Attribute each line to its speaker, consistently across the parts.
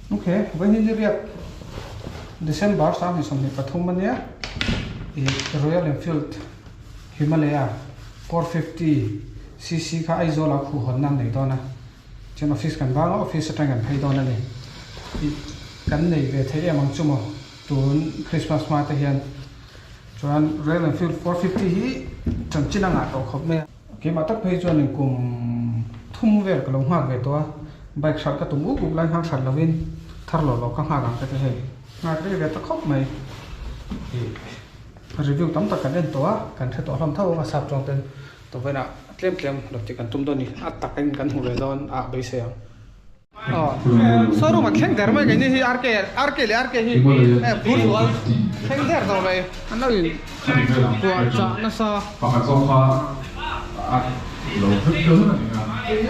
Speaker 1: Ok, vawiin hi riak December 2023 ania ih Royal Enfield Himalaya 450 cc kha Aizawl ah khuh hawnna an nei dawn a, chuan office kan bang a, office atang kan phei dawn a ni. Ih kan nei ve thei em ang chu maw tun Christmas hma te hian chuan Royal Enfield 450 hi chanchin a ngah tawh khawp mai a. Keimah tak phei chuan in kum thum vel ka lo nghak ve tawh a, bike hralh ka tum uk uk lai nghak hralh lovin thar lo lo ka nghak ang ka ti hei. Nghak rei ve ta khawp mai. Ih review tam tak kan en tawh a, kan hre tawh hlawm tho a sap tawng ten tawhvelah tlem tlem lo tih kan tum dawn a ni, a takin kan hmu ve dawn a beisei ang. Showroom an thleng der mai keini hi RK RK leh RK hi hei phur sual thleng der tawh mai an lo in kuah chah nasa.
Speaker 2: Pakhat zawk kha a lo vek deuh a ni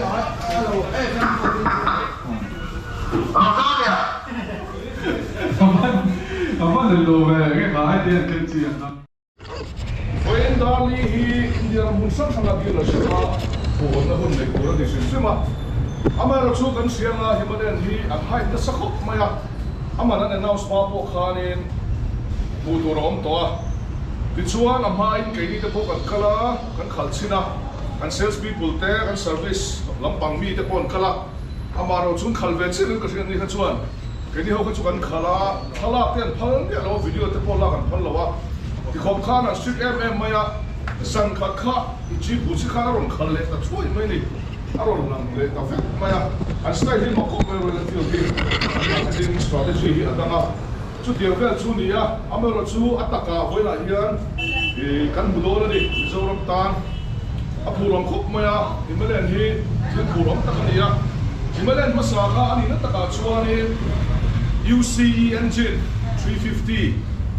Speaker 2: a. A van nei lo ve nge kha heti hian ken chi ang a.
Speaker 3: Vawiin Darli hi India ram hmun hrang hranga dealership a phuhawmna hun neih tur a ni hrim hrim a. Amaherawhchu kan hrianga Himalayan hi an hype nasa khawp mai a, aman an announce hma pawh khanin hmuh tur a awm tawh a. Tichuan a hmain keini te pawh kan kal a, kan khalh chhin a, kan sales people te, kan service lampang mi te pawh an kal a, amaherawhchu an khalh ve chiah in ka hriat ni kha chuan keini ho kha chu kan khalh a, Thlalak te an phal miah lo a, video te pawh lak an phal lo a, tikhawp khan an strict em em mai a, zan khat kha i chi bu chi khan a rawn khal leh ta thuai mai ni, a rawn lang leh ta vek mai a, an style hi mak khawp mai Royal Enfield hi an marketing strategy hi a dang a, chutiang vel chu ni a, amaherawhchu a takah vawilah hian i kan hmu dawn a ni, Mizoram tan a phur awm khawp mai a, Himalayan hi thil phur awm tak a ni a, Himalayan hmasa kha a nihna takah chuanin UCE engine 350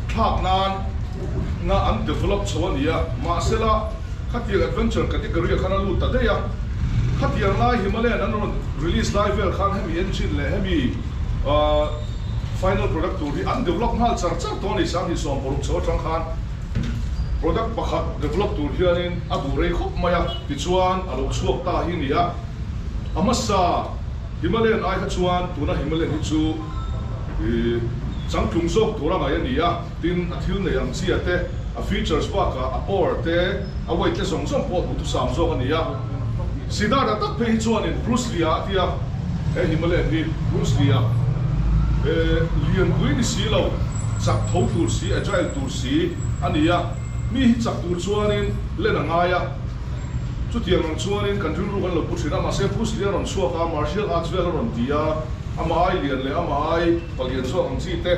Speaker 3: thlak nan na an develop chho a ni a, mahsela khatiang adventure category ah khan a lut ta daih a, khatiang lai Himalayan an rawn release lai vel khan hemi engine leh hemi final product tur hi an develop nghal char char tawh a ni, 2016 chho atang khan product pakhat develop tur hianin a duh rei khawp mai a, tichuan a lo chhuak ta hi a ni a, a hmasa. Himalayan ai kha chuan tuna Himalayan hi chu ih changtlung zawk tur a ngaih a ni a, tin a thil nei ang chia te, a features bakah a power te, a weight te zawng zawng pawh duhthusam zawk a ni a. Siddhartha tak phei hi chuanin Bruce Lee-a a ti a, he Himalayan hi Bruce Lee-a lianpui ni si lo, chak tho tur si, agile tur si a ni a, mi hi chak tur chuanin len a ngai a. Chutiang ang chuanin kan rilru kan lo pu thin a, mahse Bruce Lee a rawn chhuak a, martial arts vel a rawn ti a, amah ai lian leh amah ai palian zawk ang chi te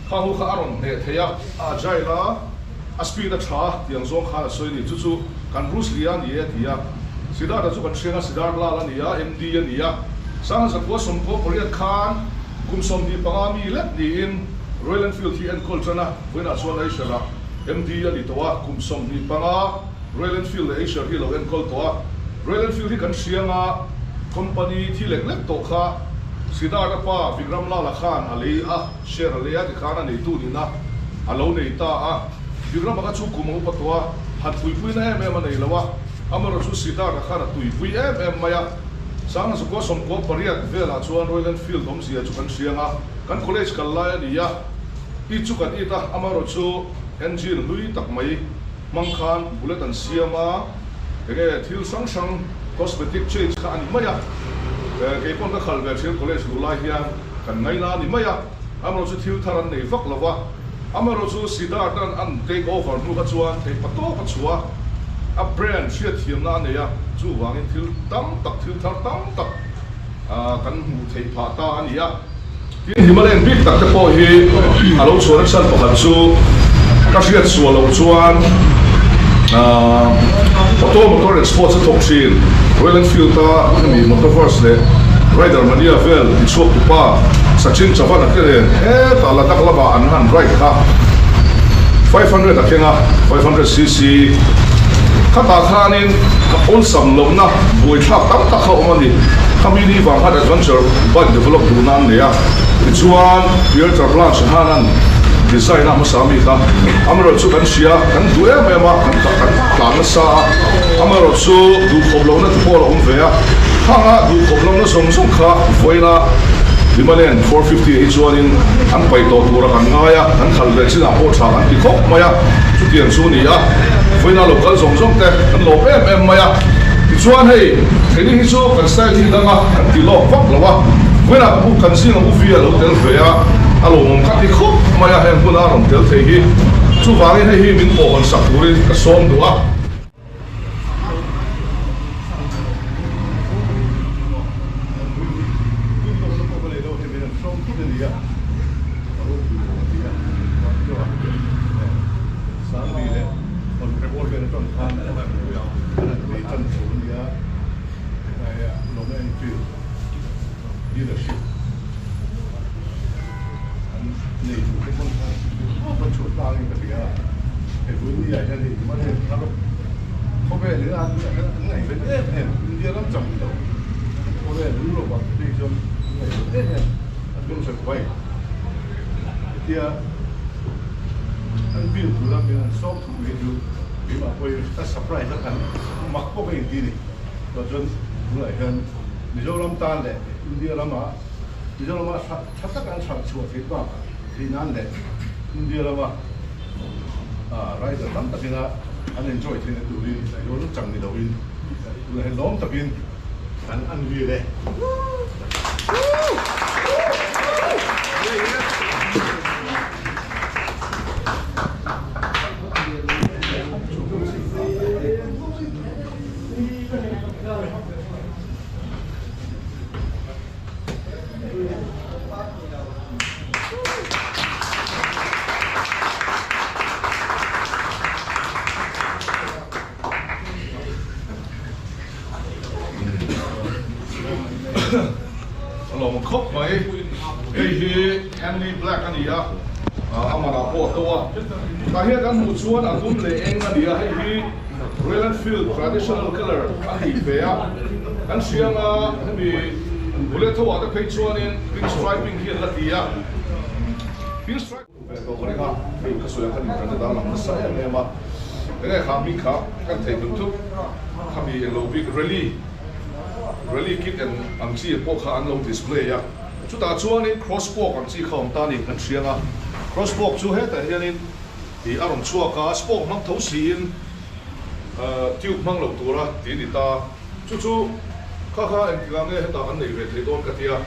Speaker 3: kha hu kha a rawn hneh thei a, a agile a, a speed a tha a tiang zawng khan a sawi a ni. Chu chu kan Bruce Lee a ni e a ti a, Siddhartha chu kan hriang a, Siddharth Lal a ni a, MD a ni a, 1998 khan kum 25 mi lek niin Royal Enfield hi enkawl tan a, vawiinah chuan Aishara MD a ni tawh a, kum 25. Royal Enfield leh Eicher hi lo enkawl tawh a, Royal Enfield hi kan hriang a, company thi lek lek tawh kha Siddhartha pa Vikram Lala khan a lei a, share a lei a tikhan a neitu nihna a lo nei ta a, Vikrama kha chu kum a upa tawh a, han tuipuina em em a nei lo a, amaherawh chu Siddhartha khan a tuipui em em mai a, 1998 velah chuan Royal Enfield awmzia chu kan hriang a, kan college kal lai a ni a, i chu kan it a, amaherawh chu engine hlui tak mai. Hmang khan bullet an siam a, enge thil hrang hrang cosmetic change kha a ni mai a, kei pawn ka khal ve thin college luh lai hian kan ngaina a ni mai a, amaherawh chu thil thar an nei vak lo va, amaherawh chu Siddharth an an take over hnu kha chuan theih pa tawk a chhuah a, a brand hriatthiamna a nei a, chuvangin thil tam tak thil thar tam tak kan hmuh theih phah ta a ni a. Tin, Himalayan bik tak te pawh hi a lo chhuahna chhan pakhat chu ka hriat sual loh chuan Auto Motor and Sports a thawk thin Royal Enfield a hemi Motoverse leh Rider Mania vel tichhuak tupa Sachin Chavan a te nen hetah Ladakh lamah an han ride kha 500 a keng a, 500cc khatah khanin awlsam lohna buaithlak tam tak kha a awm a ni. Khami ni vang khan adventure bike develop duhna an nei a, tichuan Pierre Terblanche khan an design a hmasa ami kha amaherawh chu kan hria, kan duh em em a, kan kan tlan nasa a, amaherawh chu duhkhawp lohna te pawh a la awm ve a, khanga duhkhawp lohna zawng zawng kha vawiina. Himalayan 450 hi chuanin an paih tawh tura kan ngai a, kan khalh ve chinah pawh tha kan ti khawp mai a, chutiang chu a ni a, vawiina lo kal zawng zawng te kan lawm em em mai a. Tichuan hei, keini hi chu kan style hi dang a, kan ti lawk vak lo a, vawiinah ka pu kan zinga uvi a lo tel ve a, a lawmawm ka ti khawp mai a, heng hmuna a rawn tel thei hi, chuvangin hei hi min pawh hawn sak turin ka sawm duh a.
Speaker 4: Tha taka an chhak chhuah theih bakah theih nan leh India lama rider tam takina an enjoy theihna turin dawn chang ni loin tunah hian lawm takin kan unveil e.
Speaker 3: A lawm khawp mai. Hei hi Henry Black a ni a, amah pawh a to a. Tah hian kan hmuh chuan a dum leh eng a ni a, hei hi Royal Enfield traditional colour a ni ve a. Kan hria anga hemi bullet ho ah te phei chuanin pin striping hi an la ti a. Pin stripe ve tawh ka ring a, hei ka sawi ang khan internet a lang nasa em em a. Enge kha hming kha kan thei dun thut khami englo bik rally rally kit eng ang chi pawh kha an lo display a. Chutah chuanin cross spoke ang chi kha awm ta a ni kan hria anga cross spoke chu hetah hianin Tih a rawn chhuak a, spoke hmang tho siin tube hmang lo tura tih a ni ta. Chu chu kha kha engtikah nge hetah kan nei ve thei dawn ka tia.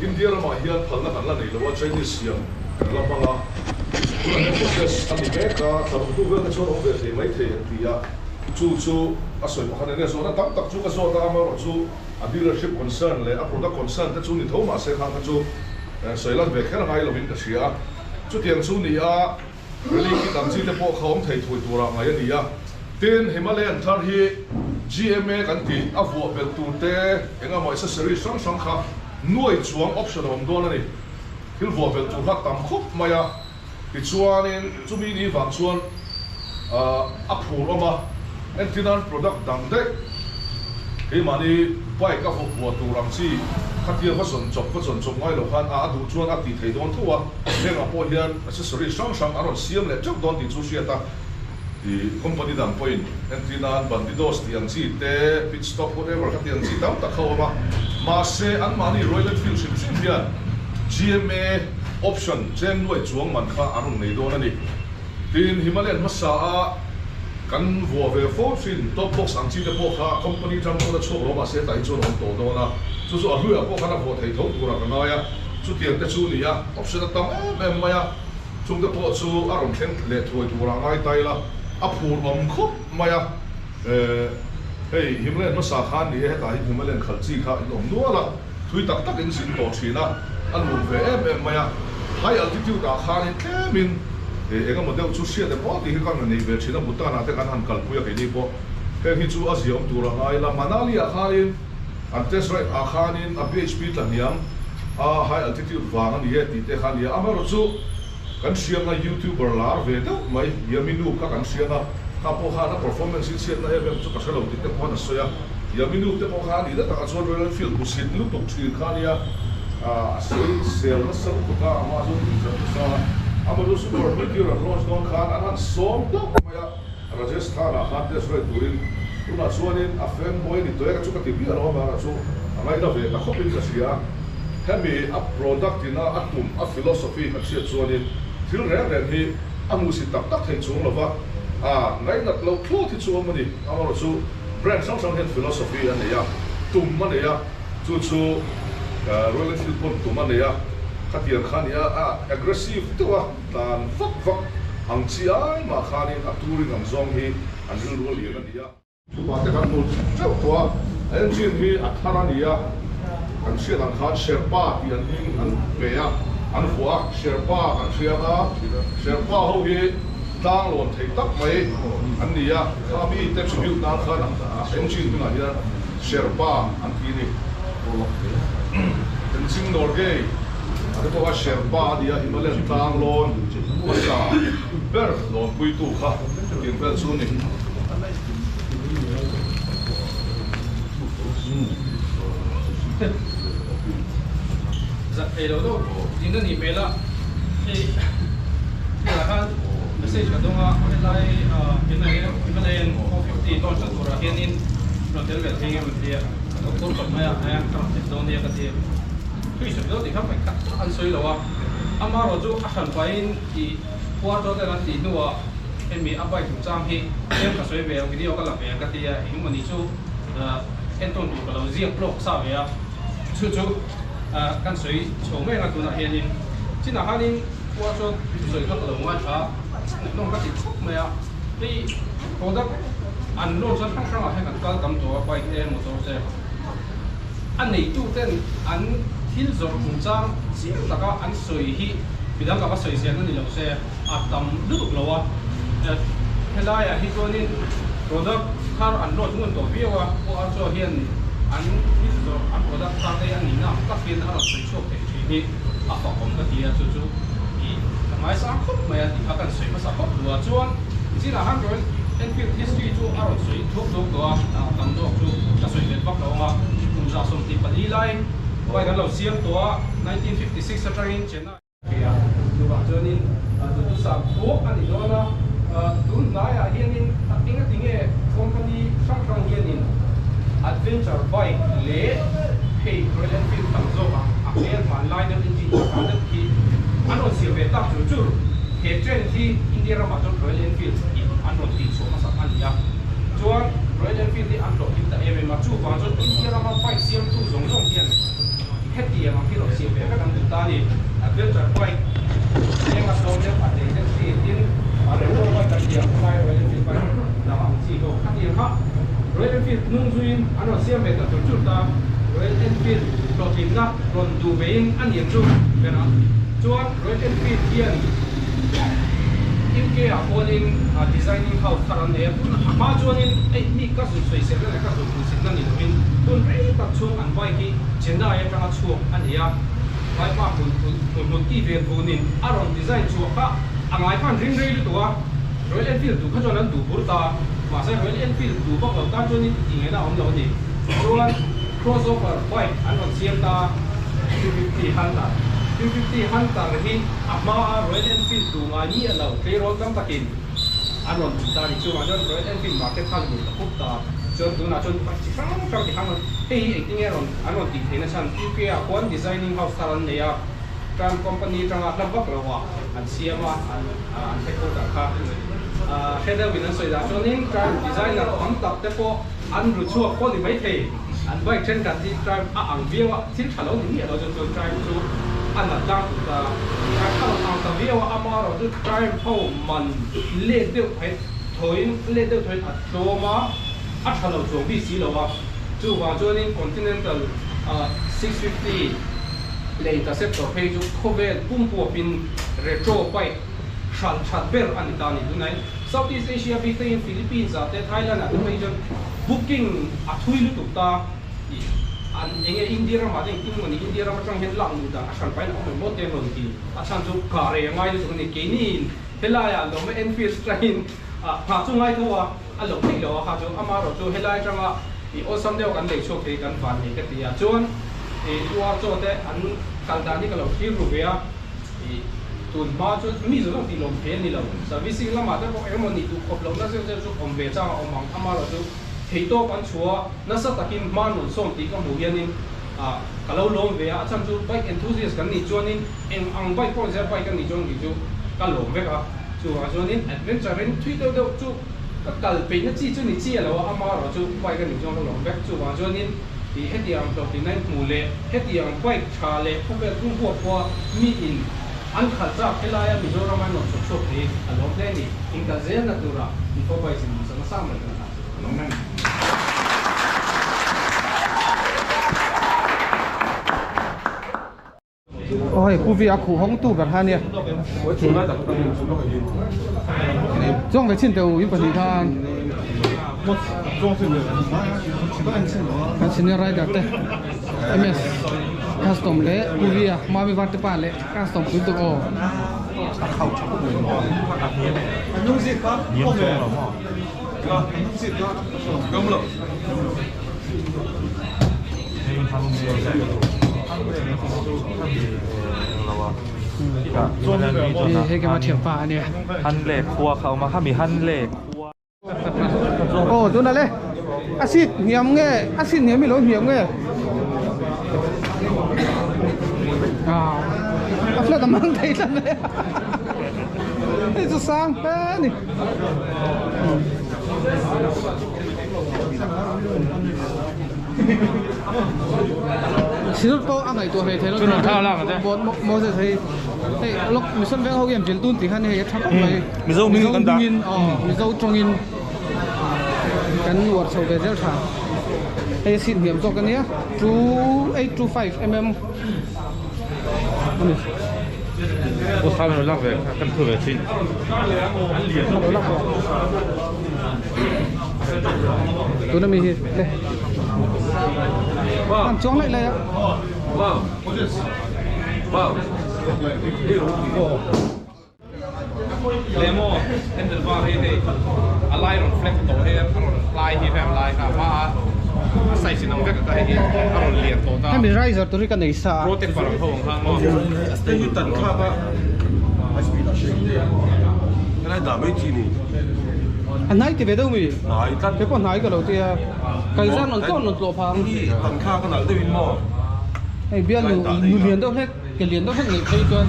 Speaker 3: India ramah hian phalna kan la nei lo a, Chinese siam kan la hmang a. Tunah hian process a ni mek a, thlaruk hnu vel te chuan awm ve thei mai thei an ti a. Chu chu a sawi pakhat eng nge zawhna tam tak chu ka zawt a, amaherawhchu a dealership concern leh a product concern te chu ni tho mahse kha kha chu sawi lan ve kher ngai lovin ka hria a. Chutiang chu ni a, rally kit ang chi te pawh kha awm thei thui turah ngaih a ni a. Tin, Himalayan thar hi GMA kan tih a vuah belh tur te eng emaw accessories hrang hrang kha nuai chuang option a awm dawn a ni. Thil vuah belh tur kha tam khawp mai a, tichuanin chumi ni vang chuan a phur awm a, entirnan product dang daih keimahni bike a vuah tur ang chi khatia va zawn chawp va zawn chawp ngai lo khan a a duh chuan a tih thei dawn tho a, hengah pawh hian accessory hrang hrang a rawn siam leh teuh dawn tih chu hriat a, ih company dang pawhin entirnan Bandidos tih ang chi te, pit stop whatever khati ang chi tam tak kha a awm a, mahse anmahni Royal Enfield hrim hrim hian GMA option cheng nuai chuang man kha a rawn nei dawn a ni. Tin, Himalayan hmasa a kan vuah ve fo thin, top box ang chi te pawh kha company tang pawn a chhuak lo mahse hetah hi chuan a awm tawh dawn a, chu chu a hluiah pawh khan a vuah thei tho turah ka ngai a, chutiang te chu ni a, option a tam em em mai a, chung te pawh chu a rawn thleng leh thuai turah ngai ta ila, a phur awm khawp mai a, eh hei Himalayan hmasa khan ni e hetah hi Himalayan khalh chi kha in awm nual a, thui tak tak in zin tawh thin a, a nuam ve em em mai a, high altitude ah khanin tlemin eng emaw deuh chu hriat em aw tih hi ka rawn nei ve thin a, Bhutan ah te kan han kalpui a keini pawh heng hi chu a zia awm tur a ngai la, Manali ah khanin an test ride ah khanin a BHP tla hniam a high altitude vang a ni e tih te kha a ni a, amaherawh chu kan hriang a youtuber lar ve deuh mai Yaminu kha kan hriang a, kha pawh khan a performance hi chhiatna em em chu ka hre lo tih te pawh khan a sawi a. Yaminu te pawh kha a nihna takah chuan Royal Enfield hmusit lutuk thin kha a nia, a sawi sel nasa lutuk a, amah chu inzat nasa a, amah chu Super Meteor an launch dawn khan an han sawm deuh mai a, Rajasthan ah khan test ride turin tunah chuanin a fanboy a ni tawh e ka chu ka ti miah lo a, mahra chu a ngaina ve ta khawpin ka hria. Hemi a product ina a tum, a philosophy kan hriat chuanin thil reng reng hi a hmuhsit tak tak thei chuang lova, a ngainat loh thlawt hi chu awm a ni. Amaherawhchu brand hrang hrang hian philosophy a nei a, tum a nei a, chu chu Royal Enfield pawn tum a nei a, khatiang kha nia a aggressive deuh a, tlan vak vak ang chi ai mah khanin a touring ang zawng hi an rilru a lian a ni a. Chutah te kan hmu teuh tawh a, a engine hi a thar a ni a, kan hriat ang khan Sherpa tih an hming an pe a, an vuah a, Sherpa kan hriat a, Sherpa ho hi tlang lawn thei tak mai an ni a, kha mi te tribute nan khan engine hmingah hian Sherpa an ti a ni. Tenzing Norgay a te pawh kha Sherpa a ni a, Himalayan tlang lawn hmasa ber lawnpuitu kha tih vel chu a ni.
Speaker 1: Zak thei lo deuh din a nih hmel a, hei tunah khan message ka dawng a, helai Himalayan 450 launch na turah hianin rawn tel ve thei nge maw tia ka lo phur khawp mai a, a ka rawn tel dawn nia ka ti. Thui sawi lo tih kha mai tak tak an sawi lo a, amaherawhchu a hran pahin ih Quarto ten an tih hnuah hemi a bike chungchang hi tlem ka sawi ve ang, video ka la ve ang ka ti a, engemaw ni chu entawn tur ka lo ziak lawk sa ve a, chu chu kan sawi chho mai ang a tunah hianin chinah khanin khua chuan thusawi kha ka lo ngaithla a, ngaihnawm ka ti khawp mai a, hei product an launch a hrang hrangah hian kan kal tam tawh a bike te motor te a neitu ten an thil zawrh chungchang chiang taka an sawi hi midang laka sawi zel na ni lo se a tam lutuk lo a, helaiah hi chuanin product thar an launch ngun tawh viau a, Pu Archaw hian an thil zawrh an product thar te a nihna ang tak hian a rawn sawi chhuak thei thin hi a fakawm ka ti a, chu chu ih ka ngaisang khawp mai a tih kha kan sawi hmasa khawp duh a, chuan zinah khan Royal Enfield history chu a rawn sawi thuak thuak tawh a, tam zawk chu ka sawi let vak lo ang a, kum 124 lai bike an lo siam tawh a, 1956 atangin Chennai. Tia chuvang chuanin duhthusam thuak a ni dawn a, tun hnaiah hianin engati nge company hrang hrang hianin adventure bike leh hei Royal Enfield tam zawk ang a hmel hmanlai deuh engine tha deuh khi an rawn siam ve tak chur chur. He trend hi India ramah chuan Royal Enfield in an rawn tih chhuah hmasak a ni a, chuan Royal Enfield hi an hlawhtling ta em em a, chuvang chuan India rama bike siamtu zawng zawng hian Hetiang ang hi rawn siam ve vek an duh ta a ni. Adventure bike eng a tlawm deuh a tlei deuh chi tin a retro bike an tih ang kha lai Royal Enfield bike dang ang chi ho khatiang kha Royal Enfield hnung zuiin an rawn siam ve ta chur chur ta. Royal Enfield hlawhtlinna rawn duh vein a niang chu ber ang. Chuan Royal Enfield hian UK ah pawnin designing house thar an nei a, tun a hma chuanin hei mi ka zut sawiselna leh ka zut hmuhsitna ni lovin hun rei tak chhung an bike hi Chennai atanga chhuak a ni a, Vaipa hmun hmun tih vel vunin a rawn design chhuah kha a ngai khan ring rei lutuk a, Royal Enfield duh kha chuan an duh bur ta a, mahse Royal Enfield duh vak lo tan chuanin tih ngaihna a awm lo a ni. Chuan crossover bike an rawn siam ta a, 350 Hunter. 350 Hunter hi a hmaa Royal Enfield duh ngai miah lo tleirawl tam takin an rawn duh ta a ni. Chuvang chuan Royal Enfield market kha lur ta khup ta a, chuan tunah chuan bike chi hrang hrang ti khan rawn hei hi engtin nge rawn an rawn tih theihna chhan UK ah khuan designing house thar an nei a, Tram company atanga hla vak lo ah an siam a, an an headquarter kha hre deuhin an sawi dah chuanin Tram designer tam tak te pawh an ru chhuak pawh ni maithei an bike thenkhat hi Tram a ang viau a, thil tha lo ni miah lo chu chuan Tram chu a nat tlang tur ta a, a rawn ang ta viau a, amaherawhchu chu Tram ho man let deuh phei thawiin let deuh thawiin a tlawm a, a tha lo chuang bik si lo a, chuvang chuanin Continental 650 leh Interceptor phei chu khawvel pumpuapin retro bike hran that ber a ni ta a ni. Tunai Southeast Asia bik te hian Philippines ah te Thailand ah te phei chuan booking a thui lutuk ta tih an enge India ramah te engtin emaw ni India ram atang hian lak luh dan a hran pahin a awm em maw te an rawn ti a chhan chu kah rei a ngai lutuk a ni. Keini helaiah lawm a Enfield atangin nghah chu ngai tho a. A lo theih lo a kha chu amaherawh chu helai atanga ih awlsam deuh kan lei chhuak thei kan van nei ka ti a chuan ih uar chaw te an kal dan hi ka lo thlir ru ve a ih tun hma chu mi zawng zawng tih lawm thei a ni lo servicing lamah te pawh engemaw nih duh khawp lohna zeuh zeuh chu awm ve chang a awm ang amaherawh chu theih tawp an chhuah nasa takin hma nuan sawm tih ka hmuh hianin.
Speaker 5: Ah ka lo lawm ve a, a chhan chu bike enthusiast kan nih chuanin eng ang bike pawh nise bike a nih chuan kei chu ka lawm vek a, chuvang chuanin adventure in thui deuh deuh chu ka kal peihna chi chu ni chiah lo a, amaherawh chu bike a nih chuan ka lawm vek, chuvang chuanin ih hetiang hlawhtlinna in hmuh leh hetiang bike tha leh khawvel tum huap pawha mi in an khalh chak helaia Mizoram a rawn chawp chhuak thei a lawm hle a ni, inkal zelna tura info bike in hmasa nasa mai kan hlan chu ka lawm em.
Speaker 1: Aw hei Pu Via khuh hawng tu ber kha ania chuang ve chin teh u in pahnih khan kan senior rider te ms custom leh Pu Via Mami Varte pa leh custom pui tuk aw. Hei keimah thianpa a nia.
Speaker 2: Hanle khua kha a awm a, khami Hanle khua.
Speaker 1: Aw tunah le a seat hniam nge a seat hniam hi lo hniam nge a flat a mang thei tlat mai a hei chu sang hle a ni. Thil pawh a ngaihtuah hlei thei lo Moses hei hei lawk mission veng ho hian vil tun tih khan hei a tha khawp mai
Speaker 2: Mizo hming kan dah
Speaker 1: Mizo tawngin kan uar chho ve zel tha hei a seat hniam zawk ania 2825 mm ani. Tuna mi hi le an chuang laih laih a. Hemi riser tur hi ka nei sa a. A hnai ti ve deuh mi? Kei pawh hnai ka lo ti a. Kal zan rawn tlawn rawn tlawh phang. Hei bial nu nu lian deuh hlek ke lian deuh hlek neih phei chuan.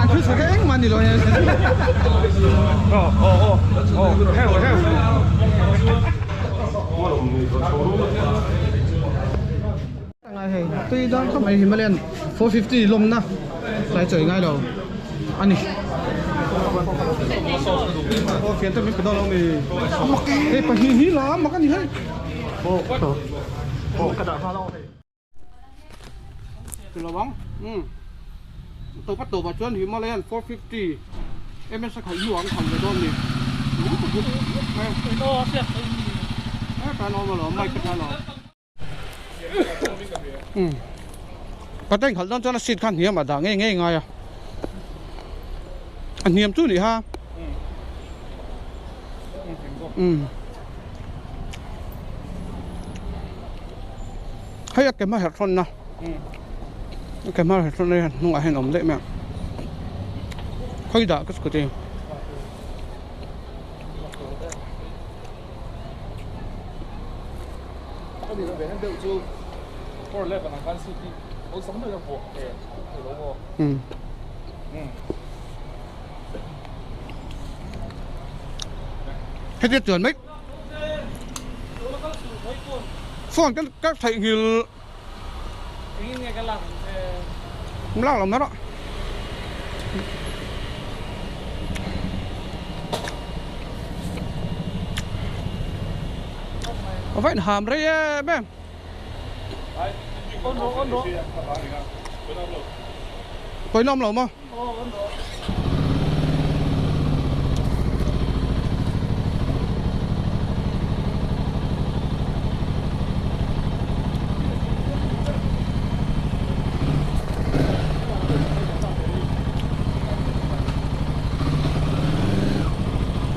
Speaker 1: An thu chhe engmah ni lo hian. Ngai hei tui dawn khawp mai Himalayan 450 lawmna tlai chawi ngai lo a ni. Aw fian te min pe dawn lo mi. Hei pahnih hi la mak a ni hei. Ti lo ang umm tawp a tawp ah chuan Himalayan 450 ms a khalh hnu ah an khalh ve dawn a ni umm paten khalh dawn chuan a seat kha hniam ah dah ngei ngei ngai a a hniam chu nih ha umm. Hei a ke hma herh thawn na a ke hma herh thawn na hian hnungah hian a awm daih mai a khawi dah ka scooty hetia chuan mai. Phone ka ka theihnghilh lak lo mai rawh a va inham rei em em. Pawinawm lo maw?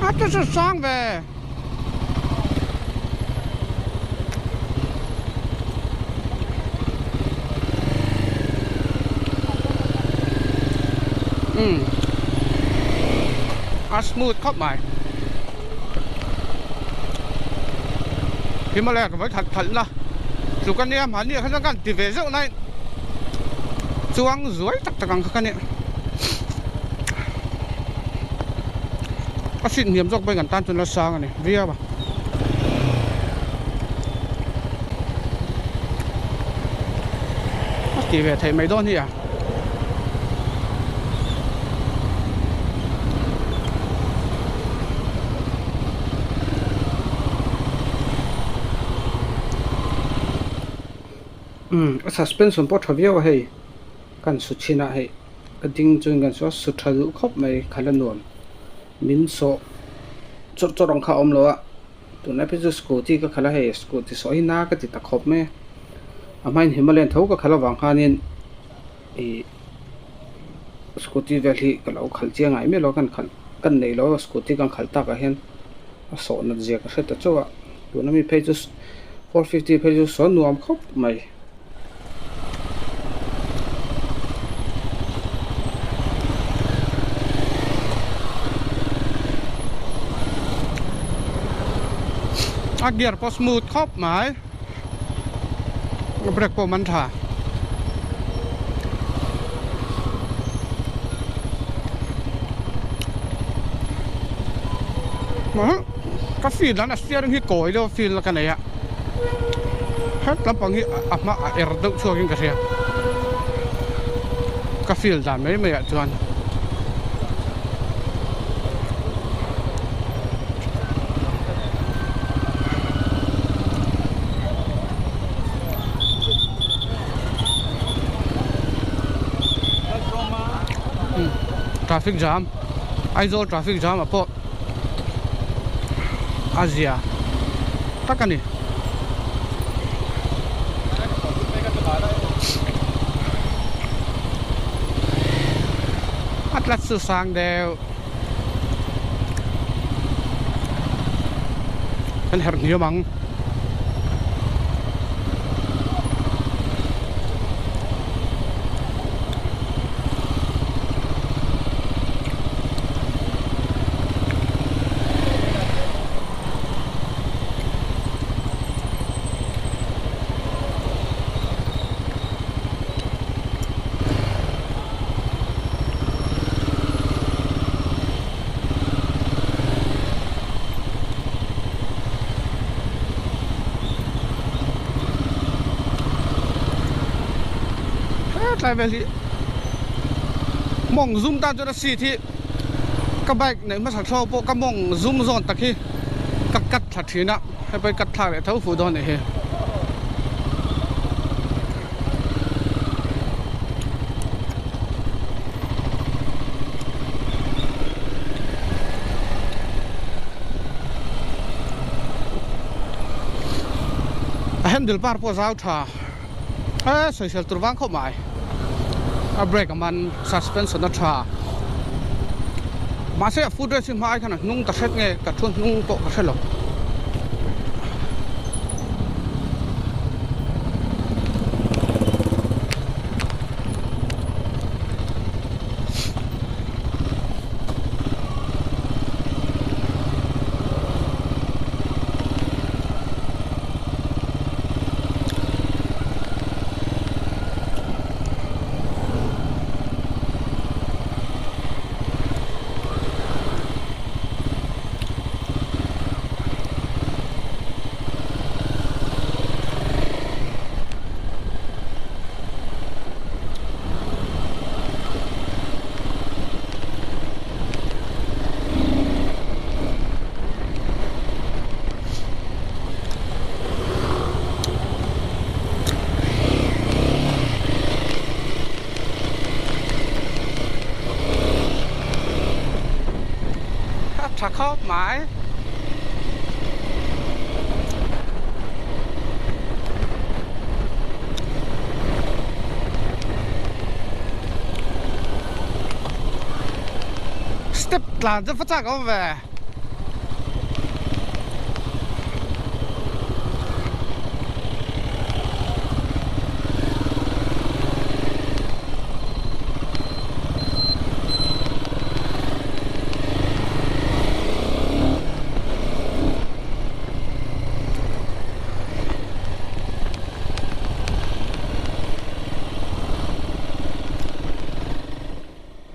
Speaker 1: A chu chu sang ve. Umm a smooth khawp mai. Himalaya ka vawi khat khalh na tluk a nia mahni ah khan chuan ka han ti ve zeuh nai chuang zuai tak tak ang kha ka nia. A seat hniam zawk pawhin kan tan chuan la sang a ni viau a. A tih ve theih mai dawn hi a. Umm a suspension pawh a tha viau a hei kan su chhin a hei ka ding chuan kan su a su tha duh khawp mai khalh a nuam min sawh chawrh chawrh ang kha a awm lo a tunlai phei chu scooty ka khalh a hei scooty sawh hi na ka ti ta khawp mai a. A hmain Himalayan tho ka khalh avang khanin ih scooty vel hi ka lo khalh chiang ngai miah lo a kan khalh kan neih loh a scooty kan khalh takah hian a sawh nat zia ka hre ta chauh a tuna mi phei chu 450 phei chu sawn nuam khawp mai. A gear pawh smooth khawp mai. Brake pawh man tha. Ka feel dan a steering hi kawi deuh a feel ka nei a het lampang hi a hma a er deuh chhuak in ka hria ka feel dan mai mai ah chuan. Traffic jam Aizawl traffic jam ah pawh a zia tak a ni. A tlat chu sang deuh. Kan herh hniam ang. Hetlai vel hi mawng zum tan chuan a seat hi ka bike neih hmasa thlawk pawh ka mawng zum zawn tak hi ka cut thla thin a hei pawh hi cut thlak leh tho fuh dawn a nih hi. A handle bar pawh zau tha e sawisel tur vang khawp mai a brake a man suspension a tha mahse a foot rest hi hma ai khan a hnung ta hret nge ka thu hnung pawh ka hrelo. A tha khawp mai. Step tlan chu va chak awm ve.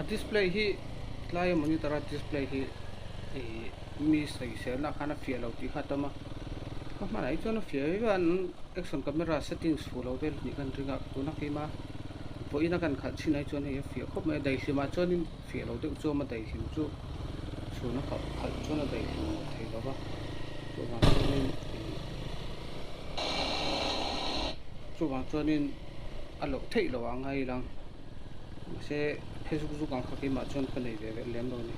Speaker 1: display hi tlai a monitor a display hi ih mi sawiselna khan a fiah lo tih kha a tam a ka hmanah hi chuan a fiah viau a an action camera settings fuh lo vel hnih kan ring a tuna keima vawiin a kan khalh chin ah hi chuan hei a fiah khawp mai a daihlimah chuanin fiah lo deuh chu a awm a daihlim chu chhun a khalh khalh chuan a daihlim lo thei lo va chuvang chuanin ih chuvang chuanin a loh theih loh ang a ilang mahse phe zuk zuk ang kha keimah chuan ka nei ve lem lo a ni.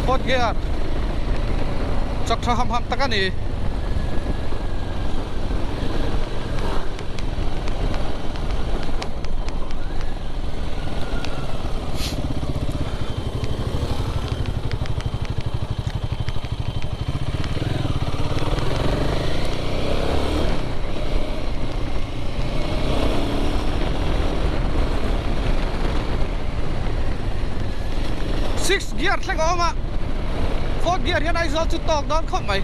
Speaker 1: Fourth gear chak tha ham ham tak a ni. Six gear thleng a awm a fourth gear hian Aizawl chu tawk dawn khawp mai.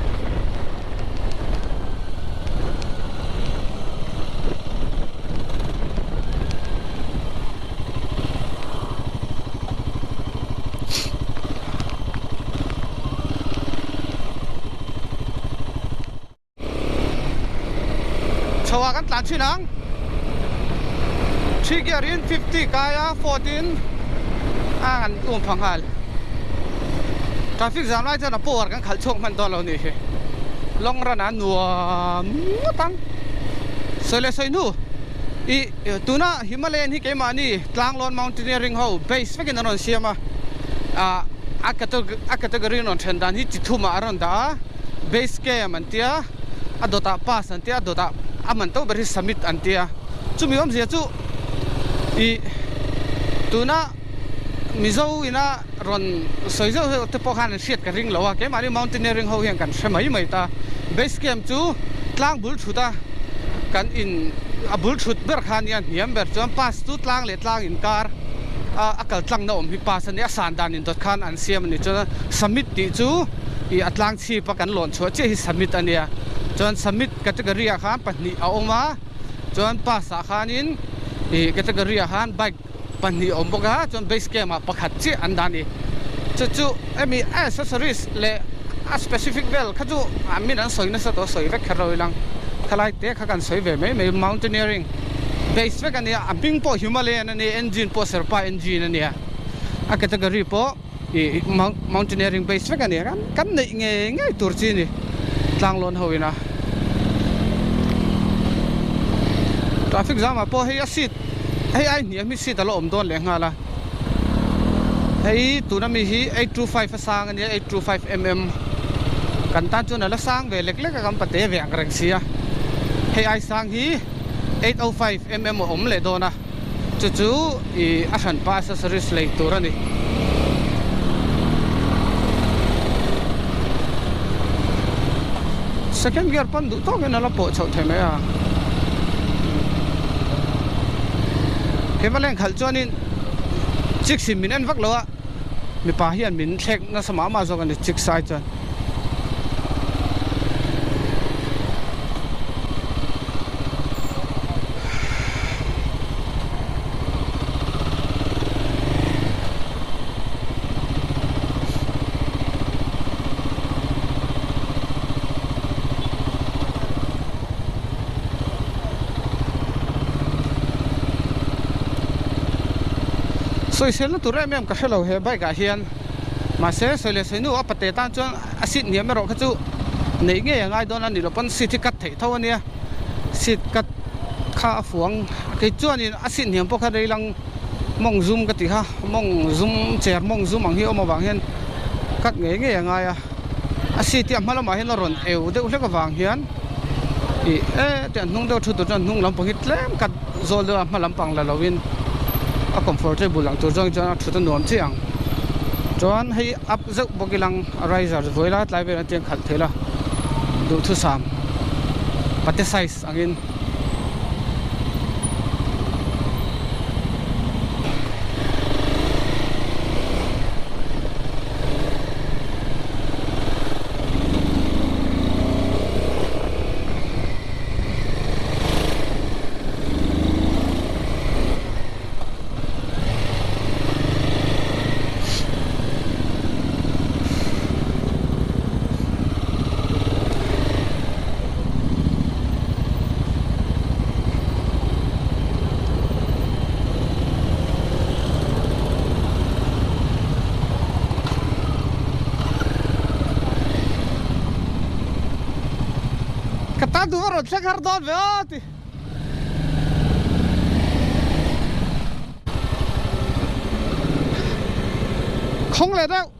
Speaker 1: Chho ah kan tlan thin ang three gear in 50 kai a fourth in a kan um pha nghal traffic jam lai chuan a power kan khalh chhuak hman dawn lo nih hi long run ah nuam ngawt ang sawi leh sawi hnu ih tuna Himalayan hi keimahni Tlanglawn mountaineering ho base vekin an rawn siam a ah a category an rawn then dan hi chi thum ah a rawn dah a. Base camp an tia a dawtah pass an tia a dawtah a man to ber hi summit an tia chumi awmzia chu ih tuna Mizo ina rawn sawi zeuh zeuh te pawh khan an hriat ka ring lo a keimahni mountaineering ho hian kan hre mai mai ta base camp chu tlang bul thut a kan in a bul thut ber kha ania hniam ber chuan pass chu tlang leh tlang inkar a a kal tlang na awm hi pass a nia a san dan indawt khan an siam a ni chuan summit tih chu. Ih a tlang chhip a kan lawn chhuah chiah hi summit a nia chuan summit category ah khan pahnih a awm a chuan pass ah khanin ih category ah khan bike pahnih a awm bawk a chuan base camp ah pakhat chiah an dah a ni chu chu hemi a accessories leh a specific vel kha chu an min an sawi nasa tawh a sawi vek kher lo ilang khalai te kha kan sawi ve mai mai mountaineering base vek a nia a hming pawh Himalayan a nia engine pawh Sherpa engine a nia a category pawh. Ih mountaineering base vek a ni a kan neih ngei ngei tur chi a ni tlanglawn ho ina traffic jam ah pawh hei a seat hei ai hniam hi seat a la awm dawn leh nghal a hei tuna mi hi 825 a sang a nia 825 mm kan tan chuan a la sang ve lek lek a kan pate ve ang reng sia hei ai sang hi 805 mm a awm leh dawn a. Chu chu ih a hranpa accessories lei tur a ni. Second gear pawn duh tawkin a la pawh chhoh thei mai a. Hema leng khalh chuanin chik sim min en vak lo a, mipa hian min thlek nasa mah mah zawk a ni chik sai chuan. Sawiselna tur em em ka hrelo he bike ah hian mahse sawi leh sawi nu a pate tan chuan a seat hniam erawh kha chu neih ngei a ngai dawn a ni lo pawn seat hi cut theih tho a nia. Seat cut kha a fuang kei chuanin a seat hniam pawh kha rei lang mawng zum ka ti kha mawng zum chair mawng zum ang hi a awm avang hian cut ngei ngei a ngai a a seat hi a hma lamah hian a rawn eu deuh hlek avang hian ih e tiang hnung deuh thu tur chuan hnung lampang hi tlem cut zawl deuh a hma lampang la lovin a comfortable ang tur zawng chuan a thut a nuam chiah ang chuan hei up zeuh bawk ilang a riser vawi lai tlai velah tiang khalh theih la duhthusam pate size angin. Ka tan duh a rawn thleng har dawn ve aw ti. Khawng leh deuh.